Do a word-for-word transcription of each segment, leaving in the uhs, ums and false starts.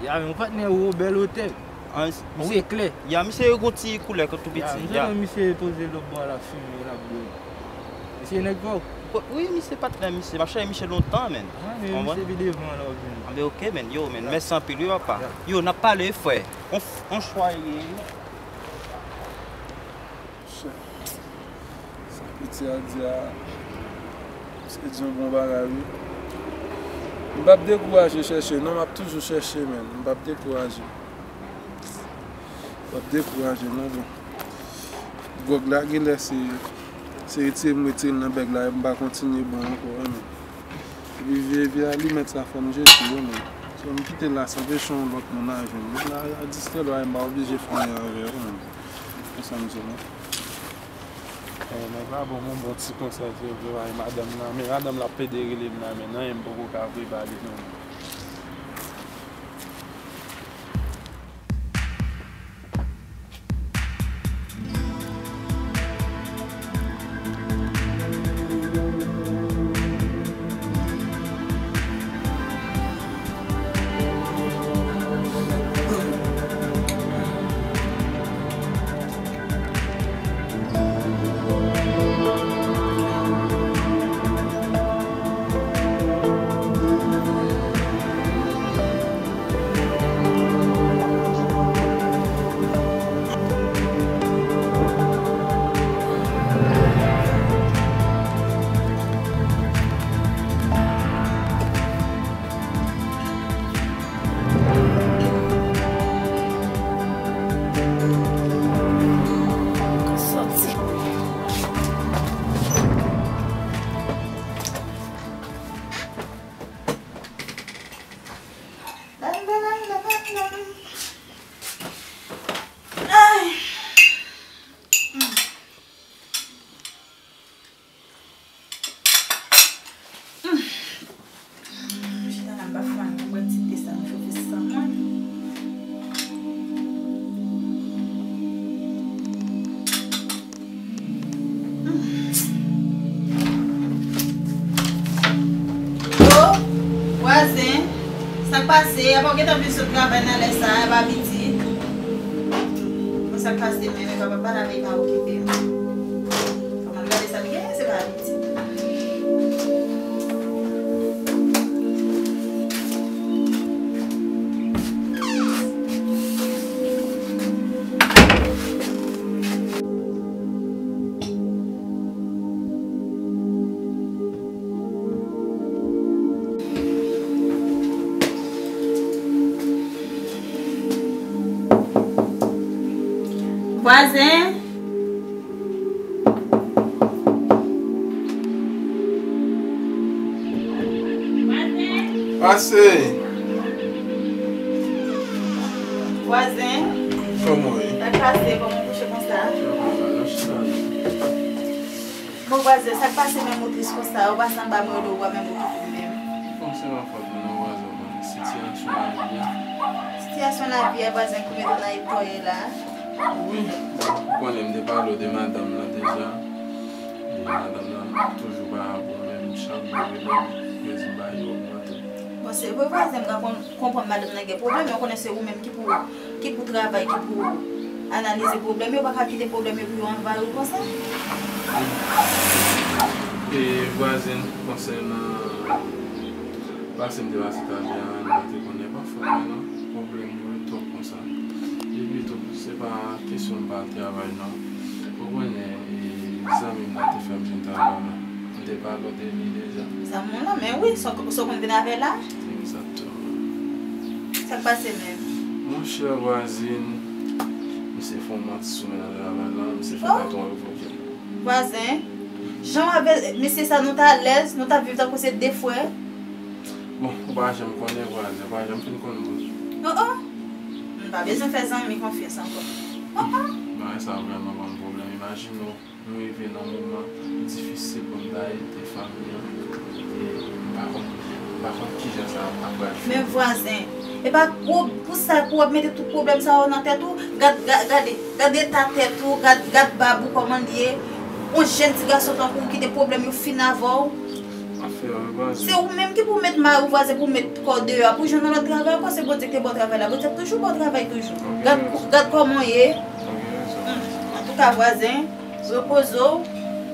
Ya, men yon patnè ou bèl otè. Misye klè. Ya, misye gon ti koulè tou piti. Ya, misye poze lòt bò a, l ap fimen, l ap bwè. Misye nèg pa w? Wi, misye patnè misye. M ap chèche misye lontan, menn. Ah, men misye pi devan la w ap jwenn. Ah, men ok, menn. Yo, menn, mèsi anpil, wi, papa. Yo, n ap pale, frè. On, on chwa ye. Sa piti a di a, se di yon bon bagay, wi. M p ap dekouraje chèche, non, m ap toujou chèche, menn. M p ap dekouraje. M p ap dekouraje, non, bon. Gwòg la, genlè se, se retire m, retire l nan bèg la, m pa kontinye bon ankò, wi, menn. Epi vye, vye alimèt sa fò m jete yo, menn. So, m kite l la, sa anpeche yon lòt moun al jwenn li. La, a distrè l, m pa oblije fè anyen avè yo, menn. Konsa m di nou. Eh, nèg la ban m yon bon ti konsèy, se vre, bay madanm nan. Men madanm la ap pede rele m la, men anyen m poko ka voye ba li, non. Chita la, m pa fè anyen, m bwè ti te sa, m chofe san mwen. Oh, vwazen, sa k pase? Apa w gentan vin sot travay nan lè sa a, epa pitit? Bon, sa k pase menm, epa papa la vin pa okipe m. Kòman l gade sa l genyen, se pa pitit. Vwazen. Pase. Vwazen. Kòman w ye? Sa k pase? Kòman w kouche konsa? Bon, vwazen, sa k pase menm ou tris konsa? Ou pase anba mwen, ou wè menm ou tris menm. Fòsèman fòt mwen non, vwazen, bon, sitiyasyon lavi a. Sitiyasyon lavi a, vwazen, ki mete w nan eta w ye la? Wi, bon, ou konnen m te pale w de madanm nan deja. E madanm nan toujou pa bon, menm chak jou rele m, yo di m bagay yo ogmante. Bon, se vre, vwazen, m ka konn-, konprann madanm nan gen pwoblèm, men ou konnen se ou menm ki pou, ki pou travay, ki pou analize pwoblèm yo, ou pa ka kite pwoblèm yo pou yo anvayi w konsa. E vwazen, konsènan pase m te pase travay a, nou pa te konnen pafwa, men non, pwoblèm yo twòp konsa. Epi tou, se pa kesyon m pa al travay non. Ou konnen, e, zanmi m nan te fè m jwenn travay la. M te pale w de li deja. Zanmi w lan, men wi, sa w, sa w konn vin avè l la? Egzakteman. Sa k pase menm? Monchè, vwazin, misye fè yon manti sou mwen nan travay la, misye fè patwon revoke m. Vwazen, jan w avè mesye sa, nou t alèz, nou t ap viv tankou se de frè. Bon, ou pa janm konnen vwazin, ou pa janm fin konn moun. Oh, oh. M pa bezwen fè zanmi konfyans ankò. Oh, oh. Bagay sa vrèman ban m pwoblèm. Imajine w, nou rive nan moman difisil pou m ta ede fanmi an. E m pa konn, m pa konn kijan sa ap pral fini. Men vwazen, e pa pou, pou sa, pou w ap mete tout pwoblèm sa yo nan tèt ou. Gad, gad, gade, gad eta tèt ou, gad, gad bab ou kòman l ye. Yon jèn ti gason tankou w kite pwoblèm yo fin avè w. Se ou menm ki pou met mari w vwazen, pou met kò w deyò a, pou jwenn yon lòt travay ankò. Se Bondye ki te ba w travay la. Bondye ap toujou ba w travay toujou. Gad, gad kòman w ye. Antouka, vwazen, repoze w.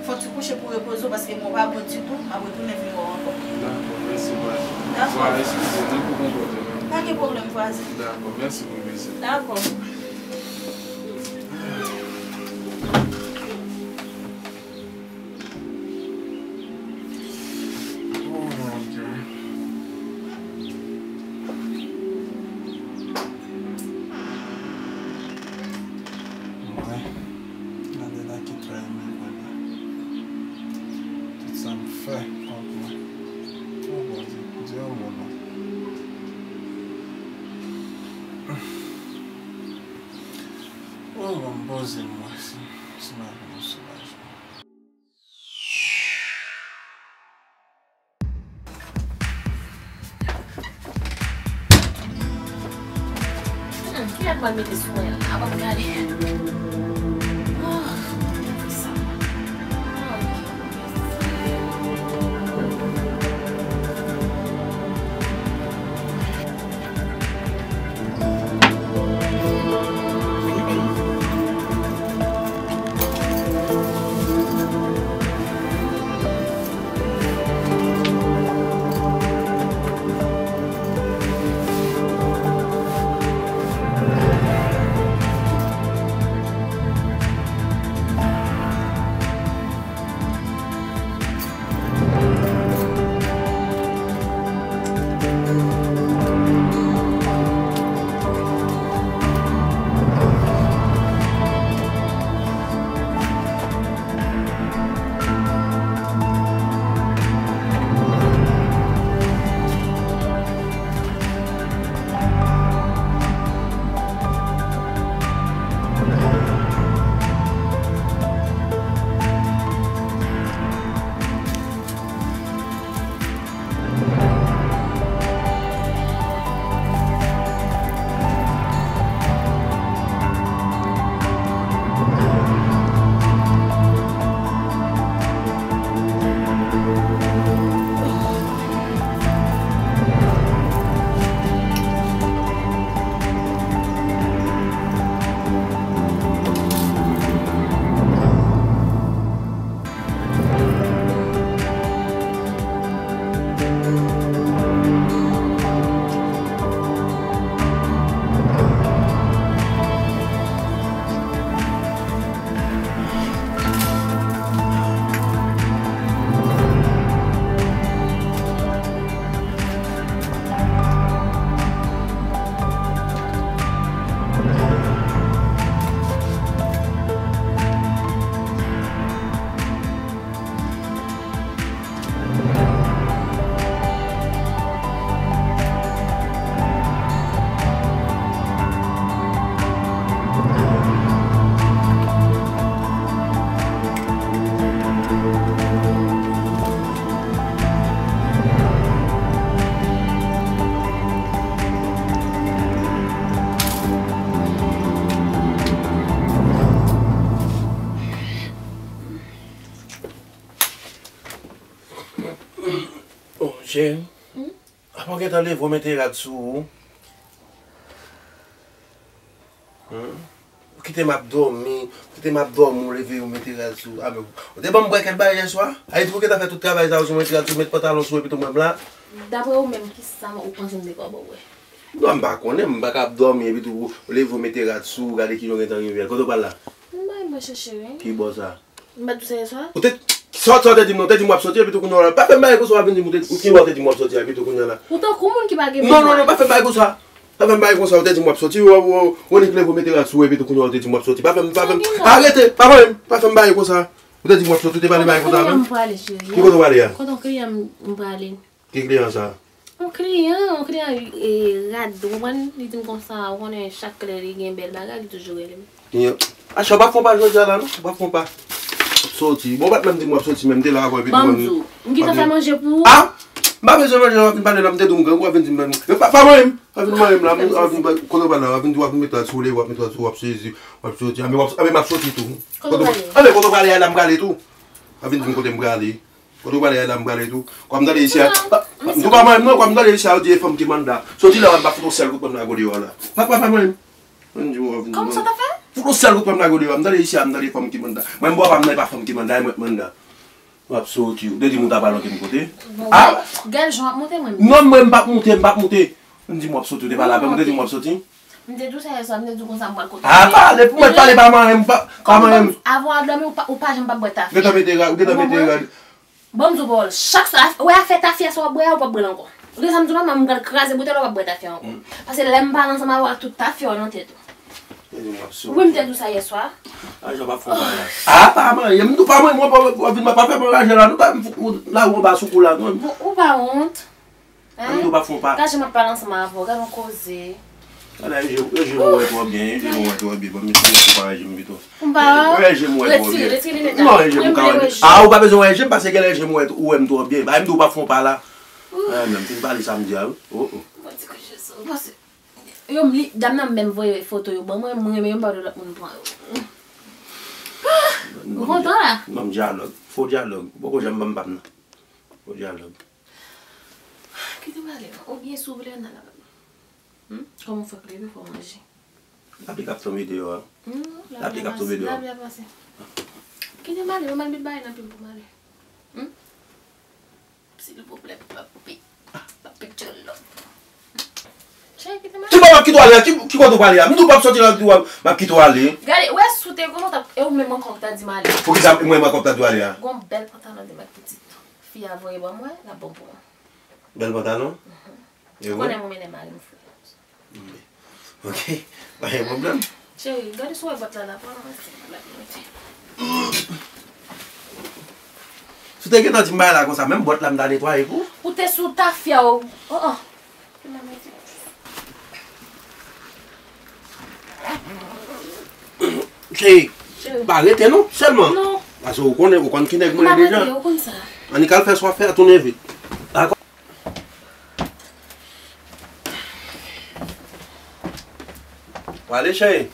Fò w ti kouche pou repoze w, paske mwen pa bon ditou. M ap retounen vin wè w ankò. Dakò, mèsi vwazen. Dakò. Vwazen, eskize m pou konpòte m. Pa gen pwoblèm, vwazen. Dakò, mèsi pou vizit. Dakò. Oh mon Dieu. Mwen, gade la ki trayi mwen vre la. Tout sa m fè kont mwen. Oh Bondye, di yon mo non. Oh, ban m poze m wè si, si m ap gen yon soulajman. Hmm, ki lè m pral mete sou mwen la? Ban m gade. Oh, sa. Ah, ok. Oh, cheri. Hmm? Apa w gentan leve w mete rad sou ou? Hmm? Ou kite m ap dòmi, ou kite m ap dòmi, ou leve w mete rad sou ou. Ah, men, ou te ban m bwè kèk bagay yè swa? Ayiti, pou w gentan fè tout travay sa yo sou mwen, mete rad sou, met pantalon sou, epi tou mwen m la. Daprè ou menm, kisa ou panse m te ka ba w bwè? Non, m pa konnen, m pa ka ap dòmi, epi tou, ou leve w mete rad sou ou, gade kijan w gentan rive. Kote w pral la? M bay mwen chèche, wi. Ki bò sa? M pa t di w sa yè swa? Ou te, sa, sa w te di m non, ou te di m w ap soti, epi tou kounye a la. Pa fè m bagay konsa, w ap vin di m, ou te, ou ki lè w te di m w ap soti, epi tou kounye a la. Ou tankou moun ki pa gen memwa. Non, non, non, pa fè m bagay konsa. Pa fè m bagay konsa, ou te di m w ap soti, ou, ou, ou, ou nik leve w mete rad sou ou, epi tou kounye a ou te di m w ap soti. Pa fè m, pa fè m, arete, pa fè m, pa fè m bagay konsa. Ou te di m w ap soti, ou te pale bagay konsa avè m? Kote kliyan m prale, cheri? Ki kote w prale a? Kote kliyan m prale? Ki kliyan sa? Yon kliyan, yon kliyan, e, rad, ou konprann? Li di m konsa, ou konnen chak lè li gen bèl bagay, li toujou rele m. Kliyan. Acha, w pa fè yon pa jodi a la, non? W pa fè yon pa. W ap soti. Bon, w pa t menm di m w ap soti, men m te la avè w, epi... Ban m di w, m gentan fè manje pou ou. Ah! M pa bezwen manje, w ap vin pale la, m te di w m grangou, w ap vin di m menm. Pa, pa manyen m. W ap vin manyen m la, w ap vin, kote w pral la, w ap vin di w ap vin met rad sou ou, w ap met rad sou ou, w ap sezi, w ap soti. Anben, w ap, anben, m ap soti tou. Kote w prale? Anben, kote w prale a la, m prale tou. W ap vin di m kote m prale. Kote w prale a la, m prale tou. Kòm m tande isi a, m tou pa manyen m non, kòm m tande isi a, yo di e fanm ki manda. Soti la, w ap fout yon sèl kout pwen m lago deyò la. Pa, pa, pa manyen m. Mwen di w, kòman sa ta fè? Fout yon sèl kout pwen m lago deyò. M tande isi a, m tande fanm ki manda. Mwen, m bò pa m nan, e pa fanm ki manda, e mwen k manda. W ap soti, ou te di m ou ta pral ankenn kote. Bon, ah! Gèl jan w ap monte mwen. Non, mwen, m p ap monte, m p ap monte. M di m w ap soti, ou te pale avè m, ou te di m w ap soti. M te di w sa yè swa, m te di w konsa m pral kote. Ah, pale, pou mwen pale pa manyen m, pa, pa manyen m. Avan w al dòmi, ou pa, ou pa janm p ap bwè tafya. Gentan mete rad, ou gentan mete rad. Bon, m di w pawòl, chak swa, ou wè afè tafya sa w ap bwè a, ou p ap bwè l ankò. Ou te sa m di w la, m pral kraze boutèy la, ou p ap bwè tafya ankò. Paske lè m pale ansanm avè w ak tout tafya w nan tèt ou. Wi, m te di w sa yè swa. Ah, jan w ap fè w pale. Ah, pa manyen m, m di w pa manyen m, w ap vin pa fè mwen raje la, nou pa, ou, la ou anba sou kou la, non. Bon, ou pa wont. Hein? Mwen tou pa fon pa. Gade jan m ap pale ansanm avè w, gade yon koze. Ala, rejim, rejim ou wè twò byen, rejim ou wè twò byen. Ban m, ban m konpare rejim pito. Ou pa wè? Rejim ou wè twò byen. Retire, retire linèt la. Non, rejim ou ka wè. Ah, ou pa bezwen wè rejim, paske gen rejim ou wè, ou wè m twò byen. Ba m di ou pa fon pa la. Ah, menm, fin pale sa m di a, wi. Oh, oh. Bon, ti kou Jezi, bon, se, yo, m li, dam nan menm voye foto yo ban mwen, mwen, men m pa vle lòt moun pran yo. Ou kontan la? Ban m dyalòg. Fo dyalòg. Poko janm ban m pa m nan. Fo dyalòg. Kite m ale non. Oubyen si w vle, n al avè m. Hmm? Kòman w fè k leve, fò w manje. Lapli k ap tonbe deyò a. Hmm, lapli k ap tonbe deyò. Lapli ap pase. Kite m ale, mwen m al met bagay nan pye m pou m ale. Hmm? Silvouplè, papi. Papi Jollo. Cheri, kite m ale. Ki bò m ap kite w ale a? Ki, ki kote w prale a? M di w p ap soti la, m di w m ap kite w ale. Gade, ou wè si w te konnen w t ap, e ou menm ankò w ta di m ale. Poukisa mwen menm ankò m ta di w ale a? Gon bèl pantalon de mèt pitit. Fi a voye ban mwen, l ap bon pou mwen. Bèl pantalon? Mhm. E vre? Ou konnen mwen mennen mari m fou. Ok. Pa gen pwoblèm. Cheri, gade si w wè bòt la la, pran nan mwen, se bòt la pou mwen. Si w te gentan di m bagay la konsa, menm bòt la m ta netwaye pou ou. Ou te sou tafya w. Oh, oh. Cheri, pa rete non, sèlman. Non. Paske ou konnen, ou konn ki nèg mwen ye deja. Annik al fè sa w ap fè a, tounen vit. Dakò? W ale, cheri.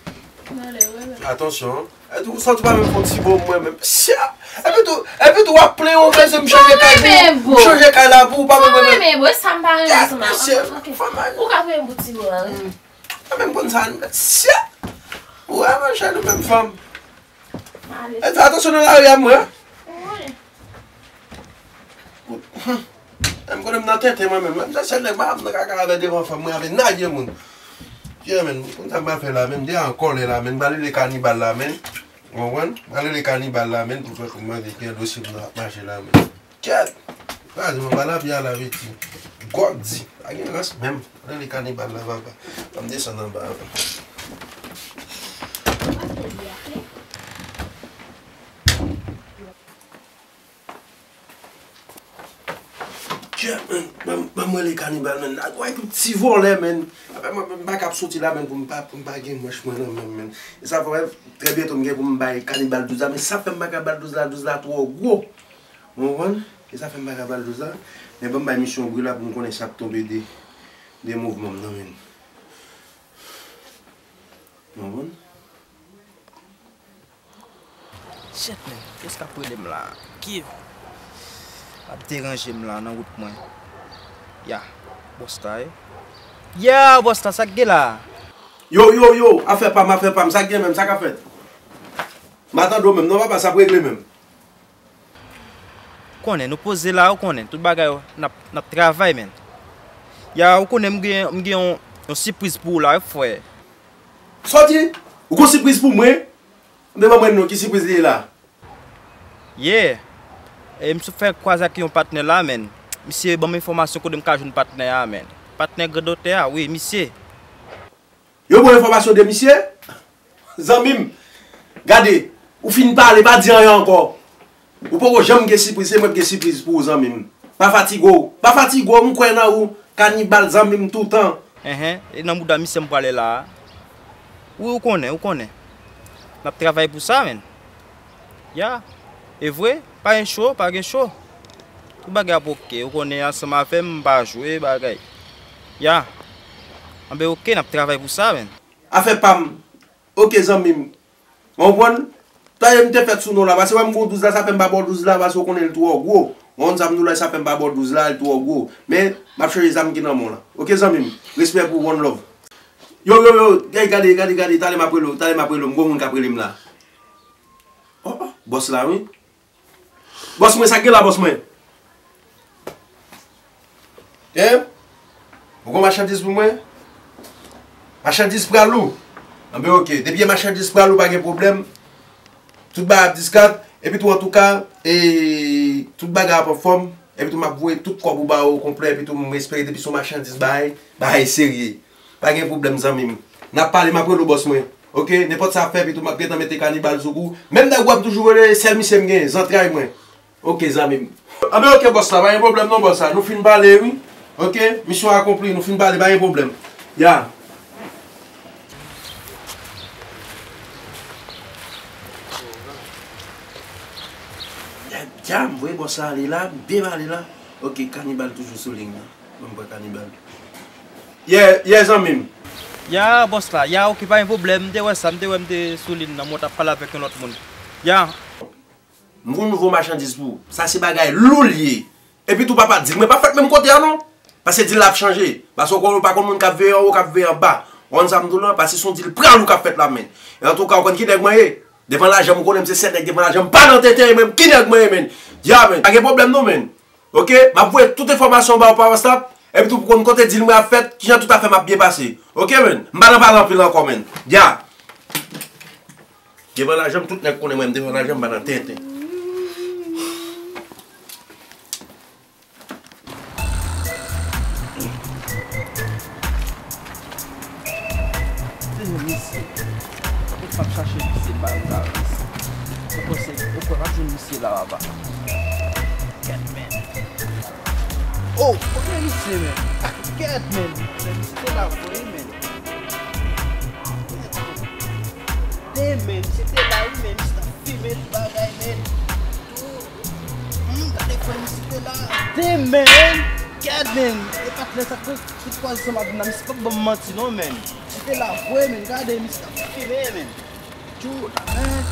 M ale, wi, wi. Fè atansyon. Epi tou, santi w pa menm fè yon ti bon mwen menm. Sya! Epi tou, epi tou, w ap plenyen w bezwen m chanje kay pou ou. M chanje kay la pou ou, pa menm renmen. Ou pa renmen, bro, e sa m pa renmen sou ma. Mesye, fanm a. Ou ka peye m pou ti bo a, wi. Mwen menm konn sa, sya! Ou wè, monchè, nou menm fanm. E fè atansyon nan lari a, mwen. Wi. Menm konnen m nan tenten mwen menm. Menm sa sèl nèg pa m nan kaka avè devan fanm mwen avè nage moun. Kiyè menm, konn sa m pral fè la menm, de an kòlè la menm, m pral rele kanibal la menm. Ou konprann? M pral rele kanibal la menm pou fè pou mande kiyè dosye m nan ap mache la menm. Kèt! Kraze m anba lapye a la viti. Gòk di. Pa gen rans menm. Rele kanibal la papa. Ban m desann anba. Kèt, menm. Ban m, ban m rele kanibal, menm. Nèg wè tout ti vòlè, menm. Apre mwen, mwen pa kab soti la, menm, pou m pa, pou m pa gen manch mwen nan men m, menm. E sa fè, trè byento, m gen pou m bay kanibal douz la, men sa fè m pa ka ba l douz la, douz la twò gwo. Ou konprann? E sa fè m pa ka ba l douz la. Men ban m bay misye yon bri la pou m konnen sa k tonbe de, de mouvman m nan, menm. Ou konprann? Shit, man. Kiyès k ap rele m la? Kiv ap deranje m la nan wout mwen. Ya, Bòsta, wi. Ya, Bòsta, sa k gen la? Yo, yo, yo, afè pa m, afè pa m, sa k gen menm, sa k ap fèt? M a tande w menm, non, papa, sa ap regle menm. Konnen, nou poze la, ou konnen, tout bagay, n ap, n ap travay, menm. Ya, ou konnen, m gen, m gen yon, yon sipriz pou ou la, wi, frè. Sa w di? Ou gon sipriz pou mwen? Devan mwen non, ki sipriz li ye la? Yeah. E, m sot fè kwaze ak yon patnè la, menm. Misye ban m enfòmasyon kote m ka jwenn patnè a, menm. Patnè grandotè a, wi, misye. Yo ba w enfòmasyon de misye? Zanmi m, gade, ou fin pale, pa di anyen ankò. Ou poko janm gen sipriz, se mwen ki gen sipriz pou ou, zanmi m. Pa fatige w. Pa fatige w, m kwè nan ou. Kanibal, zanmi m toutan. Enhen, e nan mouda misye m prale la a. Wi, ou konnen, ou konnen. N ap travay pou sa, menm. Ya. E vre, pa gen cho, pa gen cho. Tout bagay ap oke, ou konnen ansanm avè m, m pa jwe bagay. Ya. Anben, oke, n ap travay pou sa, menm. Afè pa m. Oke, zanmi m. Ou konprann? Tande m te fèt sou non la, paske wè m gon douz la, sa fè m pa ba w douz la, paske w konnen l twò gwo. Yon zam dola sa fè m pa ba w douz la, li twò gwo. Men, m ap chanje zam ki nan men w la. Oke, zanmi m? Respè pou ou, one love. Yo, yo, yo, gade, gade, gade, gade, talè m ap rele w, talè m ap rele w, m gon moun k ap rele m la. Oh, oh, bòs la, wi. Bòs mwen, sa k gen la, bòs mwen? Hein? Ou gon machandiz pou mwen? Machandiz pral ou? Anben, oke. Depi e machandiz pral ou, pa gen pwoblèm. Tout bagay ap diskat. Epi tou, antouka, e, tout bagay ap anfòm. Epi tou, m ap voye tout kòb ou ba ou konplè. Epi tou, m espere depi se yon machandiz bagay, bagay serye. Pa gen pwoblèm, zanmi m. N ap pale, m ap rele w bòs mwen. Oke? Nenpòt sa ap fè, epi tou, m ap gentan mete kanibal sou kou. Menm nèg ou ap toujou rele, sèl misye m genyen, zantray mwen. Oke, zanmi m. Anben, oke, bòs la, pa gen pwoblèm non, bòs la. Nou fin pale, wi. Oke? Misyon akonpli, nou fin pale, pa gen pwoblèm. Ya. Ya, ya, m voye bòs la ale la, m byen ale la. Oke, kanibal toujou sou liy nan. Ban m pran kanibal. Yeah, yeah, zanmi m. Ya, bòs la, ya, oke, pa gen pwoblèm. M te wè sa, m te wè m te sou liy nan, mwen t ap pale avèk yon lòt moun. Ya. M gon nouvo machandiz pou ou. Sa se bagay lou l ye. Epi tou papa, dil mwen pa fèt menm kote a non. Paske dil la ap chanje. Paske ou konn, ou pa konn moun k ap veye anwo, k ap veye anba. Ou konn sa m di w lan, paske se yon dil pral ou k ap fèt la, men. E antouka, ou konn ki nèg mwen ye? Devan lajan m, ou konnen m se sèt nèg devan lajan, m pa nan tenten, e mwen, ki nèg mwen ye, men? Ya, men. Pa gen pwoblèm non, men. Oke? M ap voye tout enfòmasyon ba ou pa WhatsApp. Epi tou pou konn kote dil mwen ap fèt, kijan tout afè m ap byen pase. Oke, men? M pa nan pale anpil ankò, men. Ya. Devan lajan m, tout nèg konnen mwen, m devan lajan m, m pa nan tenten. Mesye, ou p ap chache misye ba m la, mesye. Ou panse, ou kwè m ap jwenn misye la, papa? Gad, men. Oh, kote misye, men? Gad, men. Misye te la vre, men. Damn, men, misye te la, wi, men. Misye t ap fimen tout bagay, men. Hmm, gade kwè misye te la. Damn, man. Gad, man. E patnè sa k, ki kwaze ansanm avè m nan, misye p ap ban m manti non, man. Misye te la vre, man. Gade, misye t ap fimen, man. Tchou, man.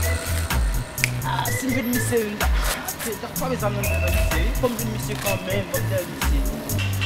Ah, si m vin misye, man, se, se, se, pa bezwen nan misye. Fò m vin misye kanmenm, fò m te misye.